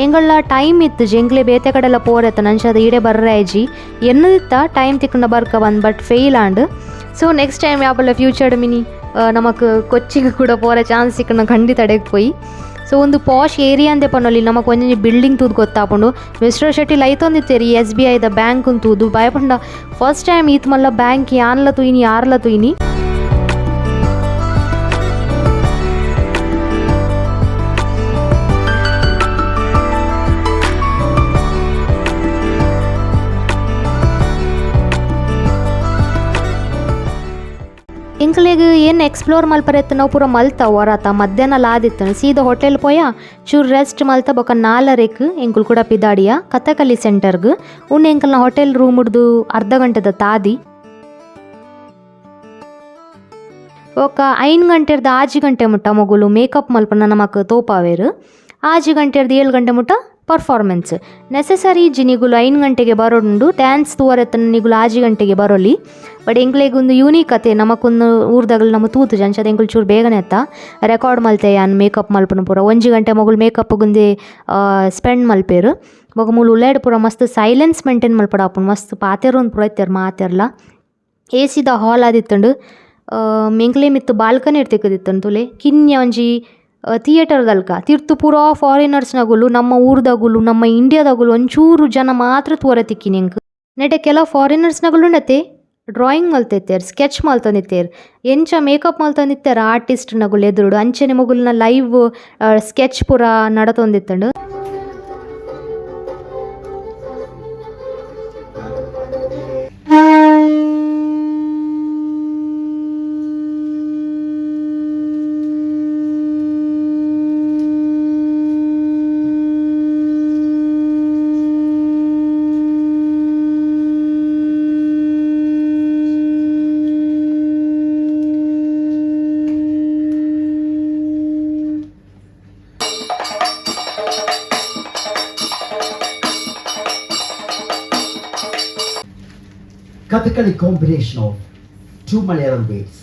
ಎಂಗಳ ಟೈಮ್ ಇತ್ತು, ಎಂಕ್ಲೆ ಬೇತೆ ಕಡೆಲ್ಲ ಪೋರೆತ್ತ ನಂಚಾದ ಈಡೆ ಬರ್ರೆ ಆಯ್ಜಿ ಎನ್ನದಿತ್ತ ಟೈಮ್ ತಿಕ್ಕಂಡ ಬರ್ಕ ಬಂದ್, but fail and. So next time ಯಾಪಲ್ಲ future mini ನಮಕ್ ಕೊಚ್ಚಿಗೆ ಕೂಡ ಪೋರೆ ಚಾನ್ಸ್ ಸಿಕ್ಕಂಡ ಖಂಡಿತ ಅಡೆಗೆ ಪೋಯಿ. ಸೊ ಒಂದು ಪಾಶ್ ಏರಿಯಾ ಅಂದೆ ಪನೊಲಿ. ನಮಕ್ ಒಂಜೊಂಜಿ ಬಿಲ್ಡಿಂಗ್ ತೂದು ಗೊತ್ತಾಪುಂಡು. ಮಿಸ್ಟರ್ ಶೆಟ್ಟಿ ಲೈತೊಂದಿತ್ತೇರಿ ಎಸ್ಬಿಐದ ಬ್ಯಾಂಕ್ ತೂದು. ಭಯಪಂಡ ಫಸ್ಟ್ ಟೈಮ್ ಈತ್ ಮಲ್ಲ ಬ್ಯಾಂಕ್ ಯಾನ್ಲ ತೂಯಿನಿ, ಯಾರ್ಲ ತೂಯಿನಿ. ಎಂಕ್ಲೆಗ್ ಏನ್ ಎಕ್ಸ್ಪ್ಲೋರ್ ಮಲ್ಪರೆತ್ತು ನಾವು ಪೂರ ಮಲ್ತ ಹೊರತ. ಮಧ್ಯಾಹ್ನ ಲಾದಿತ್ತು, ಸೀದಾ ಹೋಟೆಲ್ ಪೋಯ, ಚೂರು ರೆಸ್ಟ್ ಮಲ್ತ. ಬೊಕ ನಾಲರೆಕ್ ಎಂಕುಲು ಕೂಡ ಪಿದಾಡಿಯ ಕಥಕಲಿ ಸೆಂಟರ್ಗ್. ಉಂಡು ಎಂಕಲ್ನ ಹೋಟೆಲ್ ರೂಮ್ ಹಿಡ್ದು ಅರ್ಧ ಗಂಟೆದ ತಾದಿ. ಬೊಕ 5 ಗಂಟೆರ್ದ್ 6 ಗಂಟೆ ಮುಟ್ಟ ಮೊಗುಲು ಮೇಕಪ್ ಮಲ್ಪನ ನಮಕ್ ತೋಪಾವೇರು. 6 ಗಂಟೆರ್ದ್ 7 ಗಂಟೆ ಮುಟ್ಟ ಪರ್ಫಾರ್ಮೆನ್ಸ್. ನೆಸೆಸರಿ ಇಜ್ಜಿ ನಿಗುಲು 5 ಗಂಟೆಗೆ ಬರೋಡುಂಡು. ಡ್ಯಾನ್ಸ್ ತೂವರೆತ್ತನ ನಿಗುಲು 6 ಗಂಟೆಗೆ ಬರೋಲಿ. ಬಟ್ ಎಂಕ್ಲೆಗ್ ಒಂದು ಯೂನಿಕ್ ಅತೆ, ನಮಕೊಂದು ಊರ್ದಗಲ್ ನಮ ತೂತುಜ. ಅಂಚಾದ್ ಎಂಕುಲು ಚೂರು ಬೇಗನೆ ಅತ್ತ ರೆಕಾರ್ಡ್ ಮಲ್ತೆ ಯಾನ್ ಮೇಕಪ್ ಮಲ್ಪುನ ಪೂರ. 1 ಗಂಟೆ ಮೊಗುಲು ಮೇಕಪ್ ಗುಂದೆ ಸ್ಪೆಂಡ್ ಮಲ್ಪೇರು. ಬೊಕ ಮೂಲು ಉಲ್ಲೇಡ್ ಪೂರ ಮಸ್ತ್ ಸೈಲೆನ್ಸ್ ಮೇಂಟೈನ್ ಮಲ್ಪಡಾಪುಂಡು. ಮಸ್ತ್ ಪಾತೆರೊಂದು ಪೂರ ಇತ್ತೆರ್ ಮಾತೆರ್ಲ. ಎಸಿದ ಹಾಲ್ ಆದಿತ್ತುಂಡು. ಎಂಕ್ಲೆ ಮಿತ್ತ್ ಬಾಲ್ಕನಿ ತಿಕ್ಕುದಿತ್ತುಂಡು ತೂಲೆ. ಕಿನ್ಯ ಒಂಜಿ ಥಿಯೇಟರ್ ದಲ್ಕ ತಿರ್ತು ಪೂರಾ ಫಾರಿನರ್ಸ್ ನಗುಲು, ನಮ್ಮ ಊರ್ದಗುಲು, ನಮ್ಮ ಇಂಡಿಯಾದಗುಲು ಒಂಚೂರು ಜನ ಮಾತ್ರ ತೂವರೆ ತಿಕ್ಕಿನಿ ಎಂಕ್. ನೆಟೆ ಕೆಲವು ಫಾರಿನರ್ಸ್ ನಗುಲು ಉಂಡತೆ, ಡ್ರಾಯಿಂಗ್ ಮಲ್ತಿತ್ತೆರ್, ಸ್ಕೆಚ್ ಮಲ್ತೊಂದಿತ್ತೆರ್. ಎಂಚ ಮೇಕಪ್ ಮಲ್ತೊಂದಿತ್ತೆರ್ ಆರ್ಟಿಸ್ಟ್ ನಗುಲು ಎದುರುಡು, ಅಂಚನೆ ಮೊಗುಲ್ನ ಲೈವ್ ಸ್ಕೆಚ್ ಪೂರ ನಡತೊಂದಿತ್ತುಂಡು. Kathakali combination of two Malayalam words.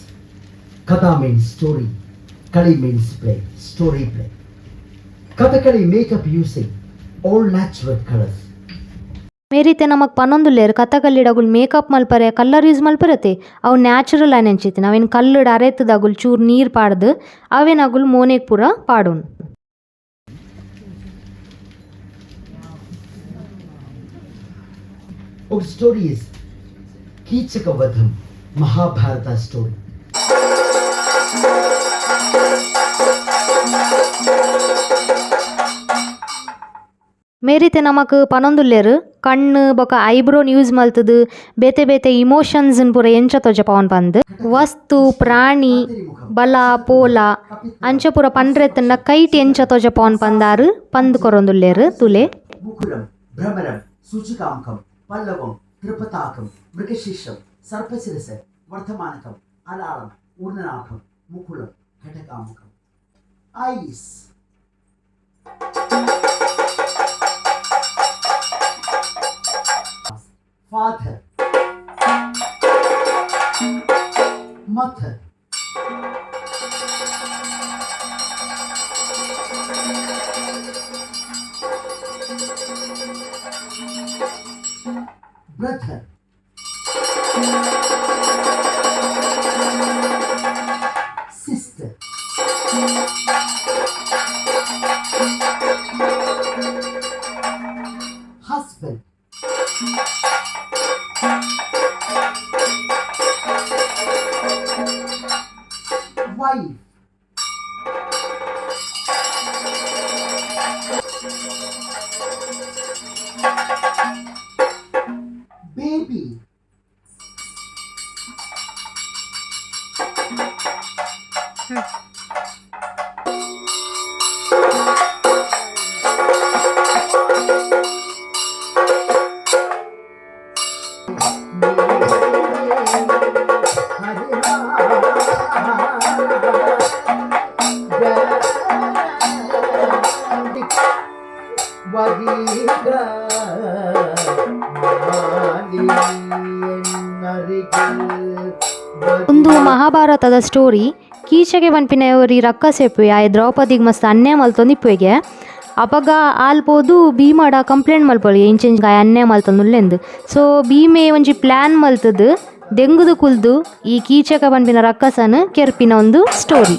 Katha means story, Kali means play, story play. Kathakali makeup using all natural colors. ಮೇರಿತೆ ನಮಕ್ ಪನೊಂದುಲ್ಲೆರ್, ಕಥಕಲಿಡ್ ಅಗುಲು ಮೇಕಪ್ ಮಲ್ಪರೆ ಕಲರ್ ಯೂಸ್ ಮಲ್ಪರತೆ, ಅವು ನ್ಯಾಚುರಲ್ ಆನೆಂಚಿತ್ತಿನ. ಅವೆನ್ ಕಲ್ಲುಡ್ ಅರೆತುದು ಅಗುಲು ಚೂರು ನೀರ್ ಪಾಡ್ದು ಅವೆನ್ ಅಗುಲು ಮೋನೆಗ್ ಪೂರ ಪಾಡುನು. Our story is Kichaka Vadham, Mahabharata story. ಮೇರಿತೆ ನಮಕ್ ಪನೊಂದುಲ್ಲೆರ್, ಕಣ್ಣು ಬೊಕ ಐಬ್ರೋನ್ ಯೂಸ್ ಮಲ್ತುದು ಬೇತೆ ಬೇತೆ ಇಮೋಷನ್ಸ್ ಪೂರ ಎಂಚ ತೋಜಪಾವನ್ ಪಂದ್. ವಸ್ತು, ಪ್ರಾಣಿ, ಬಲ ಪೋಲ ಅಂಚ ಪೂರ ಪಂಡ್ರೆತ್ತುಂಡ ಕೈಟ್ ಎಂಚ ತೋಜಪಾವನ್ ಪಂದಾರು ಪಂದ್ ಕೊರೊಂದುಲ್ಲೆರ್ ತುಲೆ. ಮುಕುಲಂ, ಭ್ರಮರಂ, ಸೂಚಿಕಾಂಕಂ, ಪಲ್ಲವಂ, ತ್ರಿಪತಾಕಂ, ಮೃಗಶೀರ್ಷಂ, ಸರ್ಪಶಿರಸ, ವರ್ಧಮಾನಕಂ, ಅಲಾಳಂ, ಊರ್ಣನಾಭಂ, ಮುಕುಲಂ, ಘಟಕಾಮುಖಂ. Eyes. Father, mother, brother, sister, husband, wife, baby, ಉಂದು ಮಹಾಭಾರತದ ಸ್ಟೋರಿ. ಕೀಚಗೆ ಪನ್ಪಿನ ಒರಿ ರಕ್ಕಸೆಪ್ಪುವೆ, ಆಯೆ ದ್ರೌಪದಿಗ್ ಮಸ್ತ್ ಅನ್ಯಾಯ ಮಲ್ತೊಂದಿಪ್ಪುವೆಗೆ. ಅಪಗ ಆಲ್ ಪೋದು ಭೀಮಡ ಕಂಪ್ಲೇಂಟ್ ಮಲ್ಪೊಲಿ, ಇಂಚ ಇಂಚ ಆಯೆ ಅನ್ಯಾಯ ಮಲ್ತೊಂದುಲ್ಲೆಂದು. ಸೊ ಭೀಮೆ ಒಂಜಿ ಪ್ಲಾನ್ ಮಲ್ತುದು ದೆಂಗುದು ಕುಲ್ದು ಈ ಕೀಚಕ ಪನ್ಪಿನ ರಕ್ಕಸನ್ ಕೆರ್ಪಿನ ಒಂದು ಸ್ಟೋರಿ.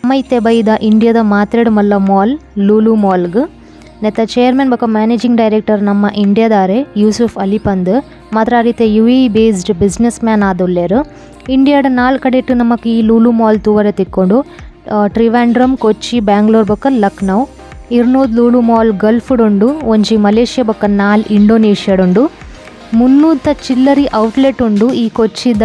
ನಮ ಇತ್ತೆ ಬೈದ ಇಂಡಿಯಾದ ಮಾತ್ರೆಡ್ ಮಲ್ಲ ಮಾಲ್ ಲೂಲು ಮಾಲ್ಗ್. ನೆತ್ತ ಚೇರ್ಮನ್ ಬೊಕ ಮ್ಯಾನೇಜಿಂಗ್ ಡೈರೆಕ್ಟರ್ ನಮ್ಮ ಇಂಡಿಯಾದಾರೆ ಯೂಸುಫ್ ಅಲಿ ಪಂದ್. ಮಾತ್ರ ಆ ರೀತಿ U A based business man ಆದುಲ್ಲೆರ್. ಇಂಡಿಯಾಡ್ ನಾಲ್ ಕಡೆಟ್ ನಮಕ್ ಈ ಲೂಲು ಮಾಲ್ ತೂವರೆ ತಿಕ್ಕೊಂಡು: ಟ್ರಿವಾಂಡ್ರಮ್, ಕೊಚ್ಚಿ, ಬ್ಯಾಂಗ್ಳೂರ್ ಬೊಕ ಲಕ್ನೋ. ಇರ್ನೂದು ಲೂಲು ಮಾಲ್ ಗಲ್ಫ್ ಉಂಡು, ಒಂಜಿ ಮಲೇಷ್ಯಾ ಬೊಕ ನಾಲ್ ಇಂಡೋನೇಷ್ಯಾಡ್ ಉಂಡು. 300ತ ಚಿಲ್ಲರಿ ಔಟ್ಲೆಟ್ ಉಂಡು ಈ ಕೊಚ್ಚಿದ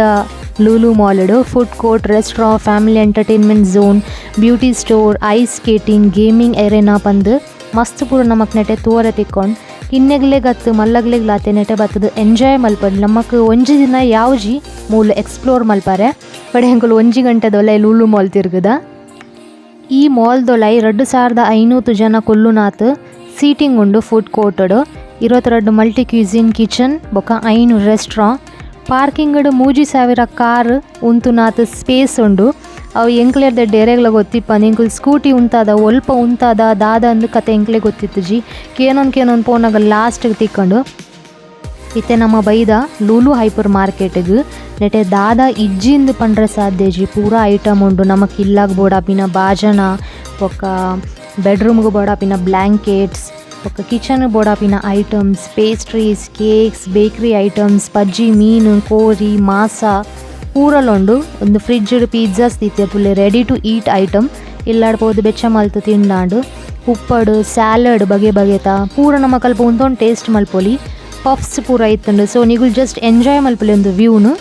ಲೂಲು ಮಾಲ್ಡ್. Food court, restaurant, family entertainment zone, beauty store, ice skating, gaming arena ಪಂದ್ ಮಸ್ತ್ ಪೂರ ನಮಕ್ ನೆಟೆ ತೂವರೆ ತಿಕ್ಕೊಂಡ್. ಕಿನ್ನೆಗ್ಲೆಗ್ ಅತ್ತ್ ಮಲ್ಲಗ್ಲೆಗ್ಲ ನೆಟೆ ಬತ್ತುದು ಎಂಜಾಯ್ ಮಲ್ಪೊಲಿ. ನಮಕ್ ಒಂಜಿ ದಿನ ಯಾವ್ಜಿ ಮೂಲು ಎಕ್ಸ್ಪ್ಲೋರ್ ಮಲ್ಪರೆ. ಬಟ್ ಎಂಕುಲು ಒಂಜಿ ಗಂಟೆದೊಲೈ ಲೂಲು ಮಾಲ್ ತಿರುಗುದ. ಈ ಮಾಲ್ ದೊಲೈ 2500 ಜನ ಕುಲ್ಲುನಾತ್ ಸೀಟಿಂಗ್ ಉಂಡು. ಫುಡ್ ಕೋರ್ಟ್ಡ್ 22 multi cuisine kitchen ಬೊಕ 5 ರೆಸ್ಟೋರೆಂಟ್. ಪಾರ್ಕಿಂಗ್ 3000 ಕಾರ್ ಉಂತುನಾತ್ ಸ್ಪೇಸ್ ಉಂಡು. ಅವು ಎಂಕ್ಲೆರ್ದ ಡೇರೆಗ್ಲ ಗೊತ್ತಿಪ್ಪಂದ್. ಎಂಕುಲು ಸ್ಕೂಟಿ ಉಂತಾದ, ಒಲ್ಪ ಉಂತಾದ ದಾದ ಅಂದ್ ಕತೆ ಎಂಕ್ಲೆ ಗೊತ್ತಿತ್ತುಜಿ. ಕೇನೊಂದು ಕೇನೊಂದು ಪೋನಾಗ ಲಾಸ್ಟ್ ತಿಕ್ಕಂಡು. ಇತ್ತೆ ನಮ್ಮ ಬೈದ ಲೂಲು ಹೈಪರ್ ಮಾರ್ಕೆಟ್ಗ್. ನೆಟೆ ದಾದ ಇಜ್ಜಿಂದ್ ಪಂಡ್ರೆ ಸಾಧ್ಯಜಿ, ಪೂರ ಐಟಮ್ ಉಂಡು. ನಮಕ್ ಇಲ್ಲಾಗ್ ಬೋಡಾಪಿನ ಬಾಜನ, ಬೊಕ್ಕ ಬೆಡ್ರೂಮ್ಗ್ ಬೋಡಾಪಿನ ಬ್ಲ್ಯಾಂಕೆಟ್ಸ್, ಬೊಕ್ಕ ಕಿಚನ್ ಬೋಡಾಪಿನ items, pastries, cakes, bakery items, ಪಜ್ಜಿ ಮೀನು, ಕೋರಿ, ಮಾಸ ಪೂರಲ ಉಂಡು. ಒಂದು ಫ್ರಿಡ್ಜ್ ಪಿಜ್ಜಾಸ್ ದೀತೆರ್ ತೂಲೆ, ready to eat item. ಇಲ್ಲಾಡ್ ಪೋದು ಬೆಚ್ಚ ಮಲ್ತ್ ತಿಂಡಾಂಡ್. ಉಪ್ಪಡ್, ಸ್ಯಾಲಡ್ ಬಗೆ ಬಗೆತ ಪೂರ ನಮಕ್ ಅಲ್ಪ ಉಂತೊಂದು ಟೇಸ್ಟ್ ಮಲ್ಪೊಲಿ. ಪಫ್ಸ್ ಪೂರ ಇತ್ತುಂಡು. ಸೊ ನಿಗುಲ್ ಜಸ್ಟ್ ಎಂಜಾಯ್ ಮಲ್ಪೊಲಿ ಒಂದು ವ್ಯೂನು.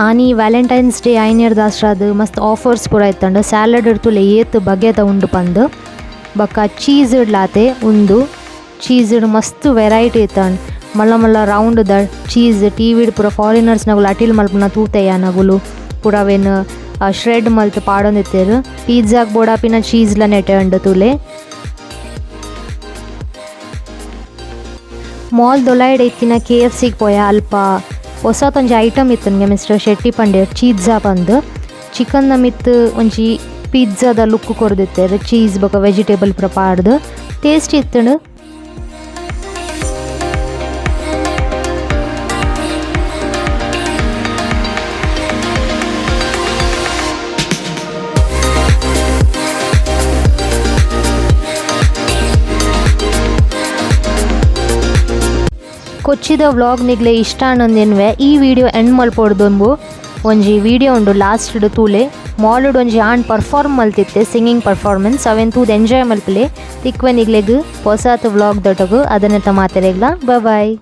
ಆನಿ ವ್ಯಾಲೆಂಟೈನ್ಸ್ ಡೇ ಆಯಿನೆರ್ದಾಸ್ರಾದ್ ಮಸ್ತ್ ಆಫರ್ಸ್ ಪೂರ ಇತ್ತುಂಡು. ಸ್ಯಾಲಡ್ ತೂಲೆ ಏತ್ ಬಗೆತ ಉಂಡು ಪಂದ್. ಬೊಕ್ಕ ಚೀಸ್ ಲಾತೆ ಉಂದು ಚೀಸ್ ಮಸ್ತ್ ವೆರೈಟಿ ಇತ್ತಂಡ್. ಮಲ್ಲ ಮಲ್ಲ ರೌಂಡ್ ದ ಚೀಸ್. ಟಿವಿಡ್ ಪೂರ ಫಾರಿನರ್ಸ್ ನಗುಲು ಅಟಿಲ್ ಮಲ್ಪುನ ತೂತೆ ನಗುಲು ಪೂರ ಅವೆನ್ ಶ್ರೆಡ್ ಮಲ್ತ್ ಪಾಡೊಂದಿತ್ತೆರ್. ಪಿಜ್ಜಾಗ್ ಬೋಡಾಪಿನ ಚೀಸ್ ಲ ನೆಟೆ ಉಂಡು ತೂಲೆ. ಮಾಲ್ ದೊಲೈಡ್ ಇತ್ತಿನ K F C ಪೋಯ. ಅಲ್ಪ ಹೊಸತೊಂಜಿ ಐಟಮ್ ಇತ್ತುನ್ಗೆ ಮಿಸ್ಟರ್ ಶೆಟ್ಟಿ ಪಂಡೆರ್ ಚೀಝಾ ಪಂದ್. ಚಿಕನ್ ದ ಮಿತ್ತ್ ಒಂಜಿ ಪಿಜ್ಜಾದ ಲುಕ್ ಕೊರ್ದಿತ್ತೆರ್, ಚೀಸ್ ಬೊಕ ವೆಜಿಟೇಬಲ್ ಪೂರ ಪಾಡ್ದ್ ಟೇಸ್ಟ್ ಇತ್ತುಂಡು. ಕೊಚ್ಚಿದ ವ್ಲಾಗ್ ನಿಗ್ಲೆ ಇಷ್ಟ ಆಂಡೊಂದೆನ್ವೆ ಈ ವಿಡಿಯೋ ಎಂಡ್ ಮಲ್ಪೊಡ್ದುಂಬು ಒಂಜಿ ವಿಡಿಯೋ ಉಂಡು ಲಾಸ್ಟ್ ತೂಲೆ. ಮಾಲುಡ್ ಒಂಜಿ ಆಣ್ ಪರ್ಫಾರ್ಮ್ ಮಲ್ತಿತ್ತೆ, ಸಿಂಗಿಂಗ್ ಪರ್ಫಾರ್ಮೆನ್ಸ್. ಅವೆನ್ ತೂದು ಎಂಜಾಯ್ ಮಲ್ಪಲೆ. ತಿಕ್ವೆ ನಿಗ್ಲೆಗ್ ಪೊಸಾತ್ ವ್ಲಾಗ್ ದೊಟ್ಟುಗು. ಅದನೆತ ಮಾತೆರೆಗ್ಲ ಬಾಯ್.